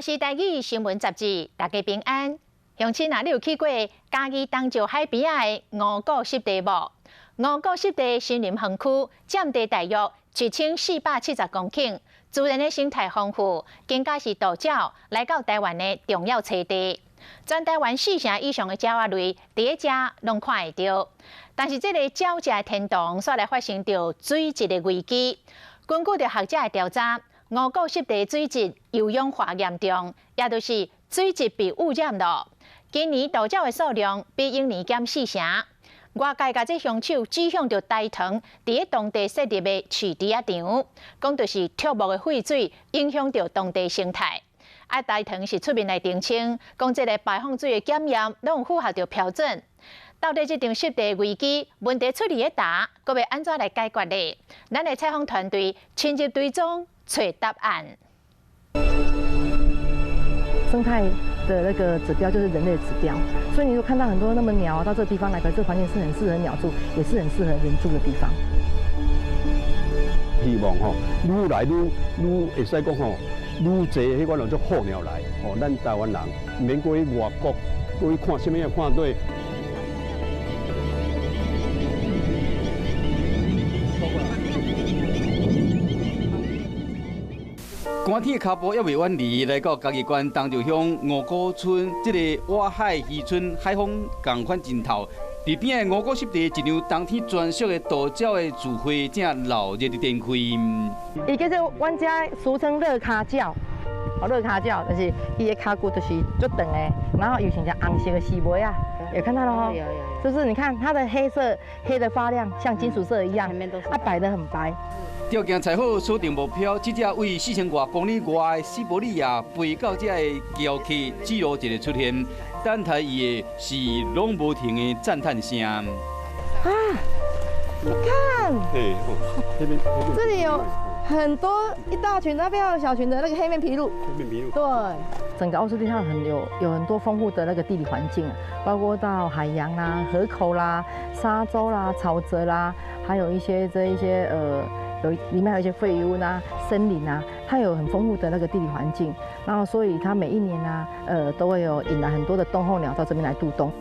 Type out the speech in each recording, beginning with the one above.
是台語新聞雜誌，大家平安。鄉親啊，你有去過嘉義東石海邊仔的五股濕地無？五股濕地森林園區佔地大約1470公頃，自然的生態豐富，更加是渡鳥來到台灣的重要棲地。全台灣四成以上的鳥仔類，佇咧遮攏看會著。但是這个鳥食的天堂，煞來發生著水質的危機。根據著學者的調查，五股濕地水質優氧化嚴重，也就是水質被污染了。今年渡鳥的數量比往年減四成。外界共這兇手指向著台糖佇咧當地設立的飼豬仔場，講就是畜牧的廢水影響著當地生態。啊，台糖是出面來澄清，講這个排放水的檢驗攏符合著標準。到底這場濕地危機問題出佇咧佗，閣欲按怎來解決呢？咱的採訪團隊深入追蹤揣答案。生態的那個指標就是人類指標，所以你會看到很多那麼鳥到這個地方來，這個環境是很適合鳥住，也是很適合人住的地方。希望吼，愈來愈愈會使講吼，愈濟彼款叫做候鳥來，吼，咱台灣人毋免過去外國，過去看啥物啊，看對。寒天的跤步猶未遠離，來到嘉義縣東石鄉五股村這个外海漁村海風仝款盡頭，佇邊的五股濕地一場冬天專屬的渡鳥的聚會正鬧熱佇展開。伊叫做阮遮俗稱熱跤鳥，哦，熱跤鳥就是伊的跤骨就是足長的，然後又像隻紅色的絲襪啊，有看到了吼？就是你看它的黑色黑的發亮，像金屬色一樣，它白得很白。條件採好，鎖定目標，這隻位4000外公里外的西伯利亞飛到這的僑客，只路一个出現，等待伊的是攏無停的讚嘆聲。啊！你看，這裡有很多一大群，那邊還有小群的那個黑面琵鷺。黑面琵鷺。對，整個奧斯定上很有很多豐富的那個地理環境，包括到海洋啦、河口啦、沙洲啦、沼澤啦，還有一些這一些有裡面還有一些廢屋啊、森林啊，它有很豐富的那個地理環境，然後所以它每一年啊，都會有引來很多的冬候鳥到這邊來度冬。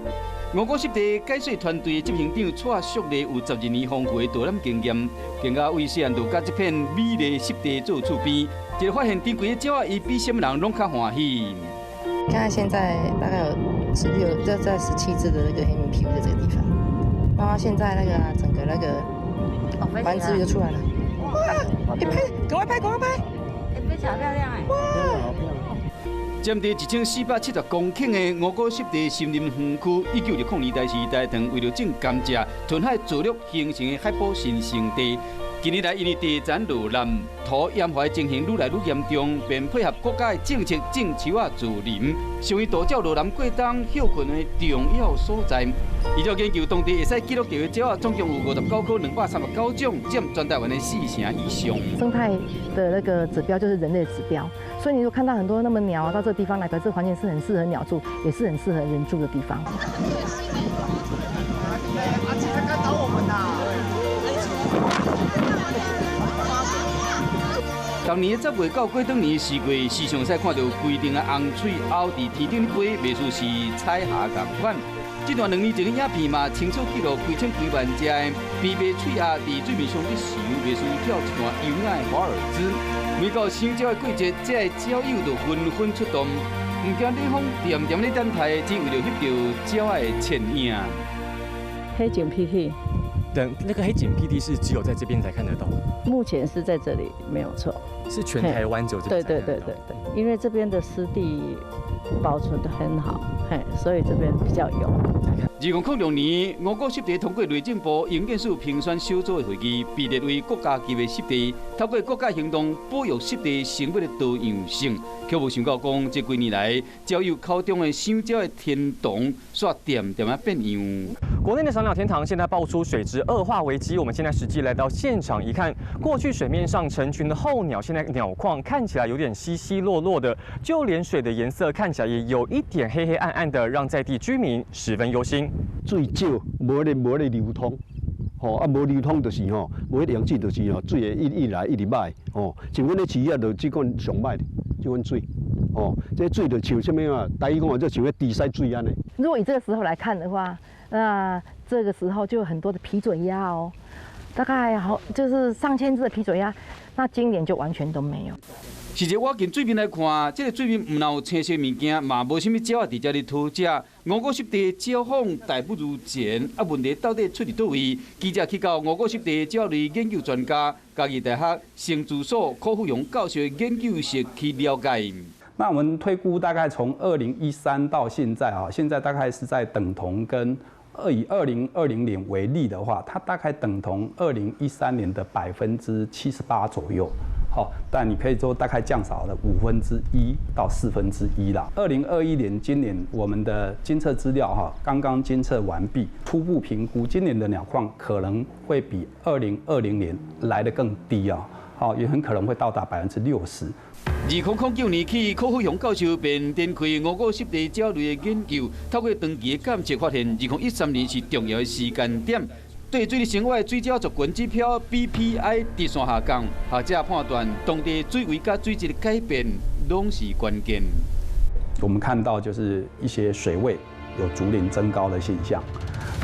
五股濕地解說團隊執行長蔡淑麗有12年豐富的導覽經驗，更加為細漢就佮這片美麗濕地做厝邊，一个發現珍貴的鳥仔，伊比啥物人攏較歡喜。看現在大概有16，在17隻的那個黑面琵鷺在這個地方，包括現在那個啊，整個那個繁殖就出來了。哇！你拍，趕快拍，趕快拍！欸，非常漂亮哎！哇！佔地1470公頃的五股濕地森林園區，1960年代時台糖為了種甘蔗、屯海造陸形成的海埔新生地。近年來因為地層落濫、土鹽化情形愈來愈嚴重，便配合國家的政策種樹仔造林，成為渡鳥落南過冬歇睏的重要所在。依照研究，當地會使記錄著的鳥仔總共有59科239種，佔全台灣的四成以上。生態的那個指標就是人類指標，所以你會看到很多那麼鳥啊到這個地方來，這個環境是很適合鳥住，也是很適合人住的地方。逐年10月到過冬年時季，時常使看著規定的紅喙鷗佇天頂飛，袂輸是彩霞仝款。這段兩年前的影片嘛，清楚記錄幾千幾萬隻的白白喙鷗佇水面上咧游，袂輸跳一段優雅的華爾茲。每到賞鳥的季節，這个鳥友就紛紛出動，毋驚冷風，恬恬咧等待，只為著翕著鳥仔的倩影。黑頸琵鷺。等那個黑頸琵鷺是只有在這邊才看得到。目前是在這裡沒有錯。是全台灣只有這邊。對對對對對，因為這邊的濕地保存得很好，嘿，所以這邊比較有。2006年，五股濕地通過內政部營建署評選小組的會議，被列為國家級的濕地。透過國家行動保育濕地生物的多樣性，卻無想到講，這幾年來，鳥友口中的賞鳥的天堂，煞漸漸仔變樣。國內的賞鳥天堂現在爆出水質惡化危機，我們現在實際來到現場一看，過去水面上成群的候鳥，現在鳥況看起來有點稀稀落落的，就連水的顏色看起來也有一點黑黑暗暗的，讓在地居民十分憂心。水少，無咧流通，吼啊無流通就是吼，無彼用水就是吼，水會一直來一直歹，吼，像阮咧飼業就這款上歹，這款水，哦，這水就像啥物啊？台語講啊，就像彼豬屎水按呢。如果以這個時候來看的話，那這個時候就有很多的琵嘴鴨哦，大概好就是上千隻的琵嘴鴨，那今年就完全都沒有。實際我近水面來看，這個水面毋但有青色物件，嘛無啥物鳥仔佇遮咧討食。五股濕地鳥況大不如前，啊，問題到底出佇佗位？記者去到五股濕地鳥類研究專家、嘉義大學生資所柯富榮教授的研究室去了解。那我們推估大概從2013到現在啊，現在大概是在等同跟以2020年為例的話，它大概等同2013年的78%左右。好，但你可以說大概降少了1/5到1/4啦。2021年今年我們的監測資料哈，剛剛監測完畢，初步評估今年的鳥況可能會比2020年來得更低啊，好，也很可能會到達60%。2009年起，柯富雄教授便展開五股濕地鳥類的研究，透過長期的監測發現，2013年是重要的時間點。對水裡生活的水鳥族群指標 BPI 直線下降，學者判斷當地水位佮水質的改變攏是關鍵。我們看到就是一些水位有逐年增高的現象，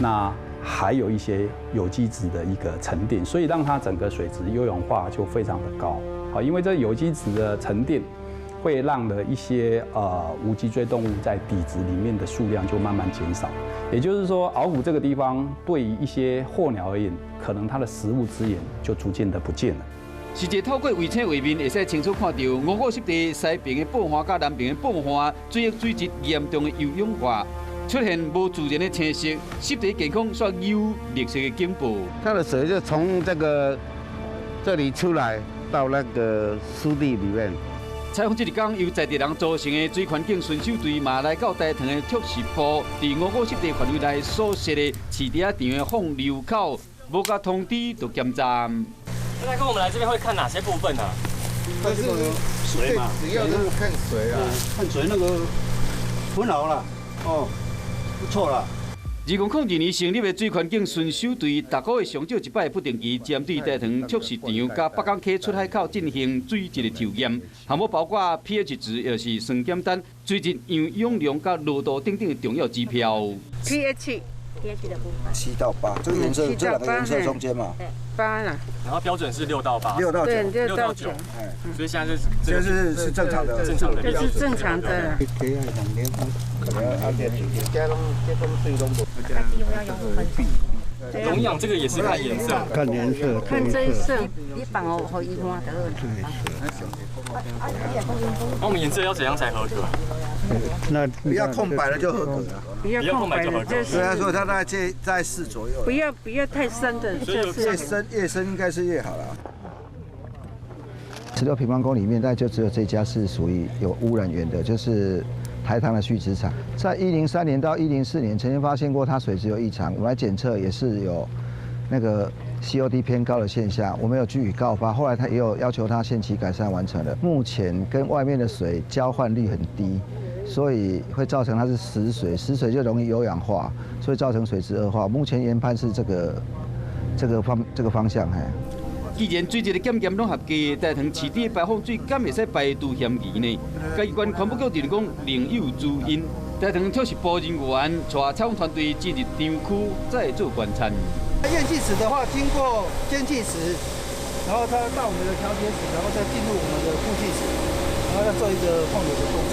那還有一些有機質的一個沉澱，所以讓它整個水質優氧化就非常的高。好，因為這有機質的沉澱，會讓了一些無脊椎動物在底質裡面的數量就慢慢減少。也就是說，鰲鼓這個地方對於一些候鳥而言，可能它的食物資源就逐漸的不見了。實際透過衛星畫面，會使清楚看到五股濕地西爿的報岸佮南爿的報岸，水域水質嚴重的優氧化，出現無自然的青色，濕地健康煞有綠色的警報。它的水就從這個這裡出來到那個濕地裡面。採訪這一工，由在地人組成的水環境巡守隊嘛來到大塘的拓殖埔，佇五股濕地範圍內所設的飼豬仔場的放流口，無共通知就檢查。大哥，我們來這邊會看哪些部分呢？這是水嘛，主要就是看水啊，看水那個很好了，哦，不錯啦。2002年成立的水環境巡守隊，逐個月上少一擺不定期針對大塘拓殖場佮北港溪出海口進行水質的抽驗，項目包括 pH 值，也是酸鹼氮、水質樣氧量佮濃度等等的重要指標。 pH。pH 的部分，7到8，這個顏色，這兩個顏色中間嘛，對，8啦。然後標準是6到8，6到9，6到9，所以現在是，這是正常的，正常的，這是正常的。可能要按點這攏這攏水攏無。溶氧這個也是看顏色，看顏色，看這色，你放予予伊看就好。那我們顏色要怎樣才合格？那不要空白了就合格了。不要空白了，就是。對啊，所以它大概在4左右。不要太深的，就是。越深越深應該是越好了。 16平方公里裡面，大概就只有這家是屬於有污染源的，就是台糖的蓄殖場。在103年到104年，曾經發現過它水質有異常，我們來檢測也是有那個 COD 偏高的現象，我們有據以告發，後來他也有要求他限期改善完成了。目前跟外面的水交換率很低，所以會造成它是死水，死水就容易有氧化，所以造成水質惡化。目前研判是這個方向。嘿。既然水質的檢驗攏合格，大塘飼豬排放水敢會使排除嫌疑呢？嘉義縣環保局就講另有主因。大塘拓殖埔人員帶採訪團隊進入場區再做觀察。厭氣池的話，經過間氣池，然後它到我們的調節池，然後再進入我們的曝氣池，然後再做一個放流的動作。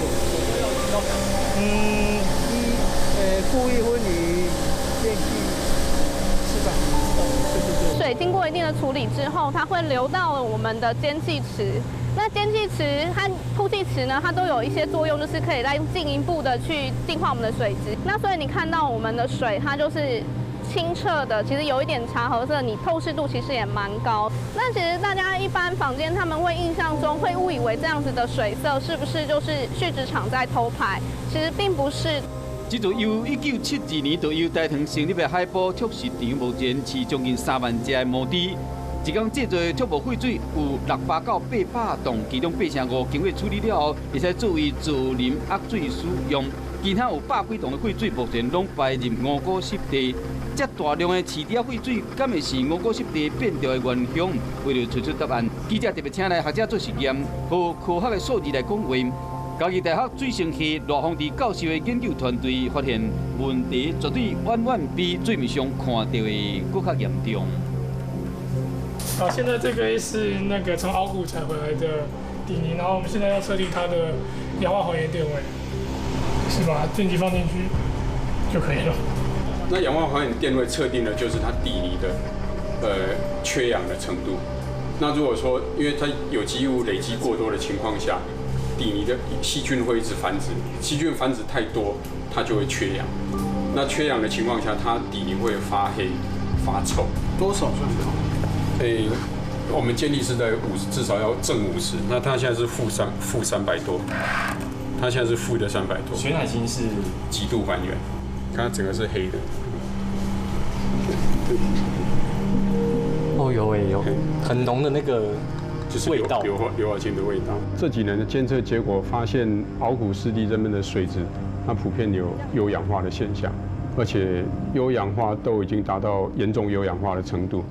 嗯，一，固液分離，厭氣，是吧？水經過一定的處理之後，它會流到了我們的間氣池。那間氣池和曝氣池呢，它都有一些作用，就是可以再進一步的去淨化我們的水質。那所以你看到我們的水，它就是清澈的，其實有一點茶褐色，你透視度其實也蠻高。那其實大家一般坊間他們會印象中會誤以為這樣子的水色是不是就是蓄殖場在偷排？其實並不是。這座由1972年就由大塘成立的海埔拓殖場，目前飼將近3萬隻的母豬。一工製作的畜牧廢水有600到800噸，其中85%經過處理了後，會使作為造林壓水使用。其他有百幾噸的廢水，目前攏排入五股濕地。這大量的飼豬仔廢水，敢會是五股濕地變調的元兇？為了揣出答案，記者特別請來學者做實驗，予科學的數字來講話。嘉义大学水生系赖宏志教授的研究团队发现，问题绝对远远比水面上看到的阁较严重。啊，现在这个是那个从凹谷采回来的底泥，然后我们现在要测定它的氧化还原电位，是把电极放进去就可以了。那氧化还原电位测定的就是它底泥的缺氧的程度。那如果说因为它有机物累积过多的情况下，底泥的细菌会一直繁殖，细菌繁殖太多，它就会缺氧。那缺氧的情况下，它底泥会发黑、发臭。多少算高？我们建议是在50，至少要正50。那它现在是负300多，它现在是负的300多。所以它已经是极度还原，看它整个是黑的。哦，有有，很浓的那个。就是味道，硫化氢的味道。这几年的监测结果发现，鳌鼓湿地这边的水质，它普遍有优氧化的现象，而且优氧化都已经达到严重优氧化的程度。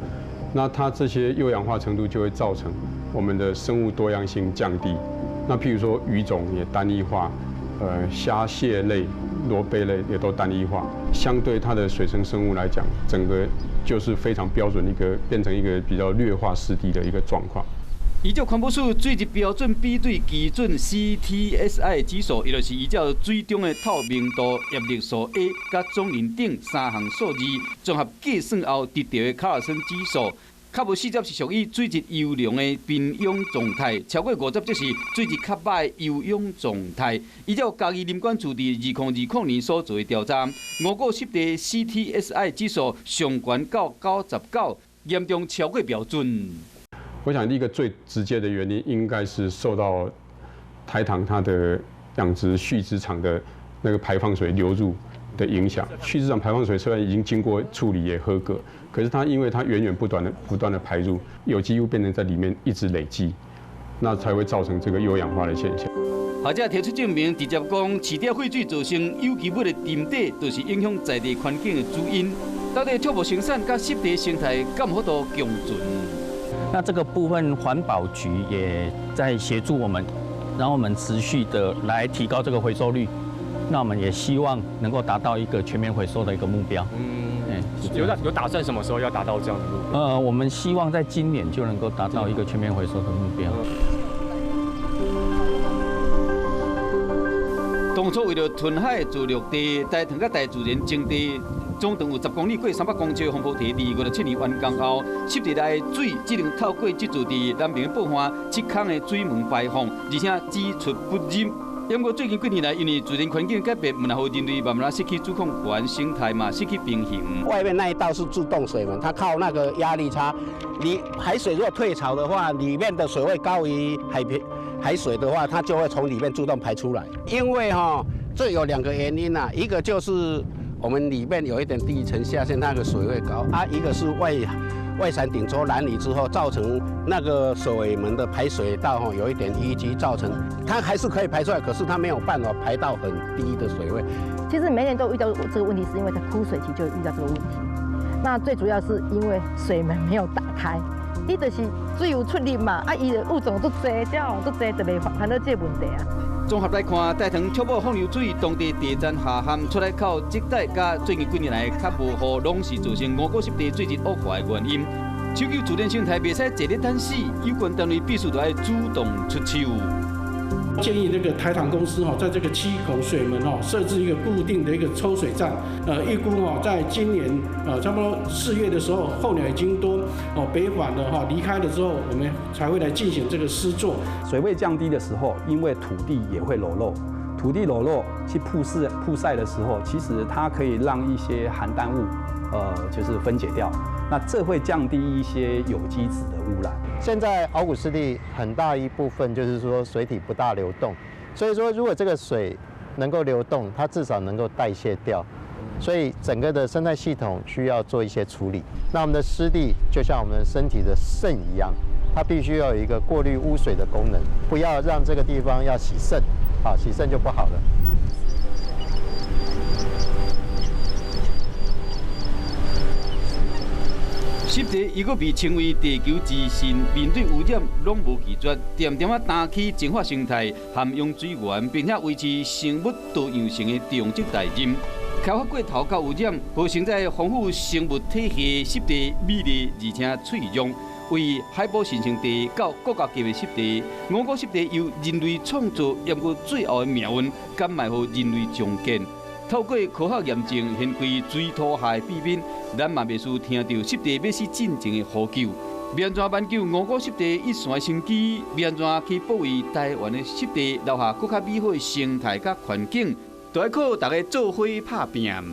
那它这些优氧化程度就会造成我们的生物多样性降低。那譬如说鱼种也单一化，虾蟹类、螺贝类也都单一化。相对它的水生生物来讲，整个就是非常标准一个变成一个比较劣化湿地的一个状况。依照环保署水质标准比对基准 CTSI 指数，也就是依照水中的透明度、叶绿素 A 佮总磷等三项数字综合计算后得到的卡尔森指数，较无40是属于水质优良的贫氧状态，超过50则是水质较歹优氧状态。依照嘉义林管处伫2020年所做的调查，五股湿地 CTSI 指数上悬到99，严重超过标准。我想，一个最直接的原因应该是受到台糖它的养殖蓄殖场的那个排放水流入的影响。蓄殖场排放水虽然已经经过处理也合格，可是它因为它源源不断的排入，有机物变成在里面一直累积，那才会造成这个优氧化的现象。学者提出证明，直接讲市地废水造成有机物的沉底，就是影响在地环境的主因。到底畜牧生产佮湿地生态敢有法度共存？那这个部分环保局也在协助我们，让我们持续的来提高这个回收率。那我们也希望能够达到一个全面回收的一个目标。嗯，有打算什么时候要达到这样的目标？我们希望在今年就能够达到一个全面回收的目标。当初为了吞海造陆地，台糖佮大自然争地。总长有10公里过300公尺的风波堤，2057年完工后，湿地内的水只能透过这座伫南边的报岸7孔的水门排放，而且只出不入。不过最近几年来，因为自然环境改变，嘛予人类慢慢失去主控权，生态嘛失去平衡。外面那一道是自动水门，它靠那个压力差。你海水如果退潮的话，里面的水位高于海水的话，它就会从里面自动排出来。因为这有2个原因啊，一个就是我们里面有一点地层下陷，那个水位高啊；一个是外山顶洲南移之后，造成那个水门的排水道有一点淤积，造成它还是可以排出来，可是它没有办法排到很低的水位。其实每年都遇到这个问题，是因为在枯水期就遇到这个问题。那最主要是因为水门没有打开，你就是水有出入嘛，啊，伊的物种足济，这样足济就袂发生这个问题啊。综合来看，台糖确保放流水当地地层下陷出来口积带，佮最近几年来较无雨，拢是造成五股湿地水质恶化的原因。抢救自然生态袂使坐咧等死，有关单位必须得爱主动出手。建议那个台糖公司在这个7孔水门设置一个固定的一个抽水站，预估在今年差不多4月的时候，候鸟已经都北返了离开了之后，我们才会来进行这个施作。水位降低的时候，因为土地也会裸露，土地裸露去曝晒的时候，其实它可以让一些含氮物，就是分解掉，那这会降低一些有机质的污染。现在鳌鼓湿地很大一部分就是说水体不大流动，所以说如果这个水能够流动，它至少能够代谢掉，所以整个的生态系统需要做一些处理。那我们的湿地就像我们身体的肾一样，它必须要有一个过滤污水的功能，不要让这个地方要洗肾，啊，洗肾就不好了。濕地猶閣被稱為地球之腎，面對污染攏無拒絕，恬恬仔擔起淨化生態、涵養水源，並且維持生物多樣性的重責大任。開發過頭佮污染，予承載豐富生物體系濕地美麗而且脆弱。為海寶神聖地到國家級的濕地，五股濕地由人類創造，猶閣最後的命運，敢嘛予人類終結？透過科學驗證，掀開水土下的秘密，咱嘛袂輸聽著濕地欲死進前的呼救。欲按怎挽救五股濕地一線的生機？欲按怎去保衛台灣的濕地，留下閣較美好的生態佮環境？就愛靠大家做伙拍拚。